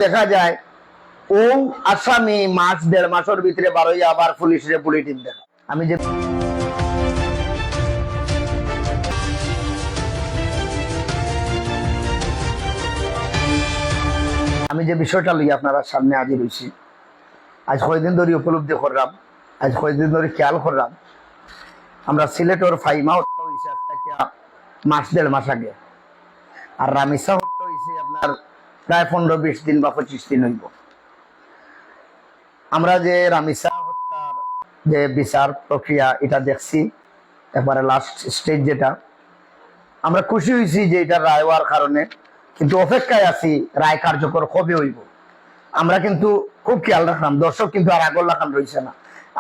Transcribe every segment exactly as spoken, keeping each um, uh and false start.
দেখা যায় ও আসামি মাস দেড় মাসের ভিতরে বারোই আবার পুলিশরে বুলেটিন দেয়। আমি যে আমি যে বিষয়টা লইয়া আপনারা সামনে হাজির হইছি, আজ কয়দিন ধরে উপলব্ধি করলাম, আজ কয়দিন ধরে খেয়াল করলাম, আমরা সিলেটর ফাইমা হত্যা হইছে আজ থেকে মাস দেড় মাস আগে, আর রামিসা হত্যা হইছে আপনার প্রায় পনেরো বিশ দিন বা পঁচিশ দিন হইব। আমরা যে রামিসা হত্যার যে বিচার প্রক্রিয়া, এটা দেখছি একবারে লাস্ট স্টেজ যেটা, আমরা খুশি হইছি যে এটা রায় হওয়ার কারণে, কিন্তু অপেক্ষায় আছি রায় কার্যকর কবে হইব। আমরা কিন্তু খুব খেয়াল রাখলাম, দর্শক কিন্তু আর আগর লাখান রইছে না,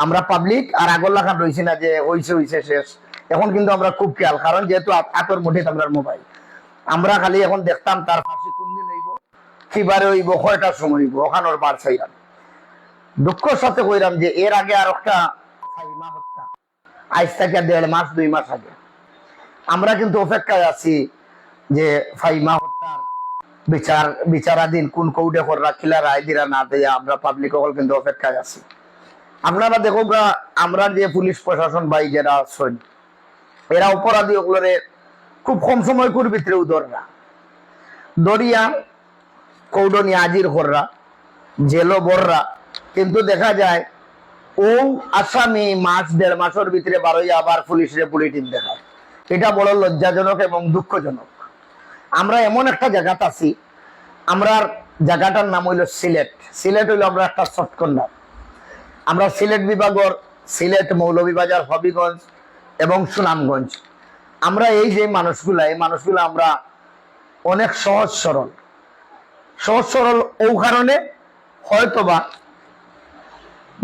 আমরা পাবলিক আর আগর লাখান রইছি না যে হইছে হইছে শেষ। এখন কিন্তু আমরা খুব খেয়াল, কারণ যেহেতু আত-, আতর মুঠিত আমরার মোবাইল, আমরা খালি এখন দেখতাম তার ফাঁসি কোন দিন হইব, কিবারে হইব, কয়টার সময় হইব, ওখানোর বার চাইলাম। দুঃখর সাথে কইরাম যে এর আগে আর একটা ফাইমা হত্যা, আজ থেকে দেড় মাস দুই মাস আগে আমরা কিন্তু অপেক্ষায় আছি যে ফাইমা হত্যার বিচার, বিচারাধীন কোন কোর্টে কররা, কিলা রায় দিরা না দিয়া আমরা পাবলিক অকল কিন্তু অপেক্ষায় আছি। আপনারা দেখউক্কা, আমরা যে পুলিশ প্রশাসন ভাই যারা আছইন, এরা অপরাধী অকলরে খুব কম সময়কুর ভিতরে ধররা, ধরিয়া কোর্টো নিয়া হাজির কররা, জেলো ভররা, কিন্তু দেখা যায় ও আসামি মাস দেড় মাসের ভিতরে বারোই আবার পুলিশরে বুলেটিন দেখায়। এটা বড় লজ্জাজনক এবং দুঃখজনক। আমরা এমন একটা জায়গাত আছি, আমরার জায়গাটার নাম হইল সিলেট। সিলেট হইল আমরা একটা সফট কর্নার। আমরা সিলেট বিভাগর সিলেট, মৌলভীবাজার, হবিগঞ্জ এবং সুনামগঞ্জ। আমরা এই যে মানুষগুলা, এই মানুষগুলা আমরা অনেক সহজ সরল। সহজ সরল ও কারণে হয়তোবা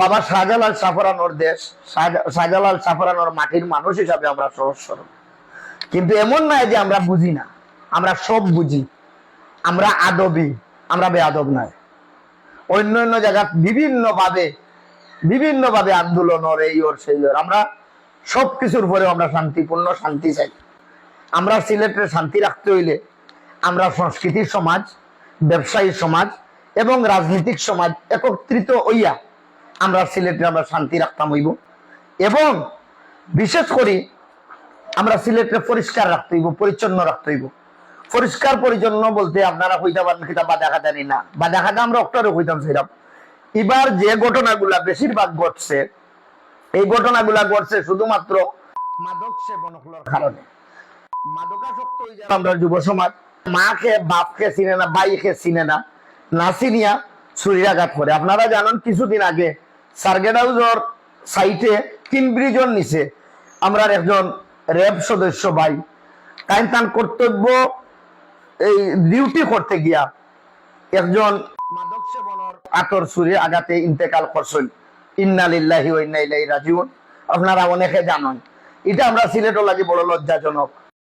বাবা শাহজালাল শাহপরানর দেশ, শাহজা-, শাহজালাল শাহপরানর মাটির মানুষ হিসাবে আমরা সহজ সরল। কিন্তু এমন নয় যে আমরা বুঝি না, আমরা সব বুঝি, আমরা আদবি, আমরা বেয়াদব নয়। অন্য অন্য জায়গাত বিভিন্নভাবে, বিভিন্নভাবে আন্দোলন অর, এই অর, সেই অর, আমরা সব কিছুর পরেও আমরা শান্তিপূর্ণ শান্তি চাই। আমরা সিলেটরে শান্তি রাখতে হইলে আমরা সংস্কৃতির সমাজ, ব্যবসায়ী সমাজ এবং রাজনৈতিক সমাজ একত্রিত হইয়া আমরা সিলেটরে আমরা শান্তি রাখতাম হইব। এবং বিশেষ করি আমরা সিলেটরে পরিষ্কার রাখতে হইব, পরিচ্ছন্ন রাখতে হইব। পরিষ্কার পরিচ্ছন্ন বলতে আপনারা কইতা পারেন কিতা বাদাকাদানি না, বাদাকাদা আমরা অক্টারে কইতাম সেরকম। এবার যে ঘটনাগুলা বেশিরভাগ ঘটছে, এই ঘটনাগুলা ঘটছে শুধুমাত্র মাদক সেবন অকলর কারণে। মাদকাসক্ত হয়ে যারা আমরা যুব সমাজ, মাকে বাপকে চিনে না, ভাইকে চিনে না, না চিনিয়া ছুরির আঘাত করে। আপনারা জানেন কিছুদিন আগে সার্কিট হাউসর সাইটে কিনব্রিজর নিচে আমরার একজন র‍্যাব সদস্য ভাই, তাইন তান কর্তব্য এই ডিউটি করতে গিয়া একজন মাদক সেবনর আতর ছুরির আঘাতে ইন্তেকাল করছইন। ইন্না লিল্লাহি ওয়া ইন্না ইলাইহি রাজিউন। আপনারা অনেকে জানেন, এটা আমরা সিলেটর লাগি বড় লজ্জাজনক।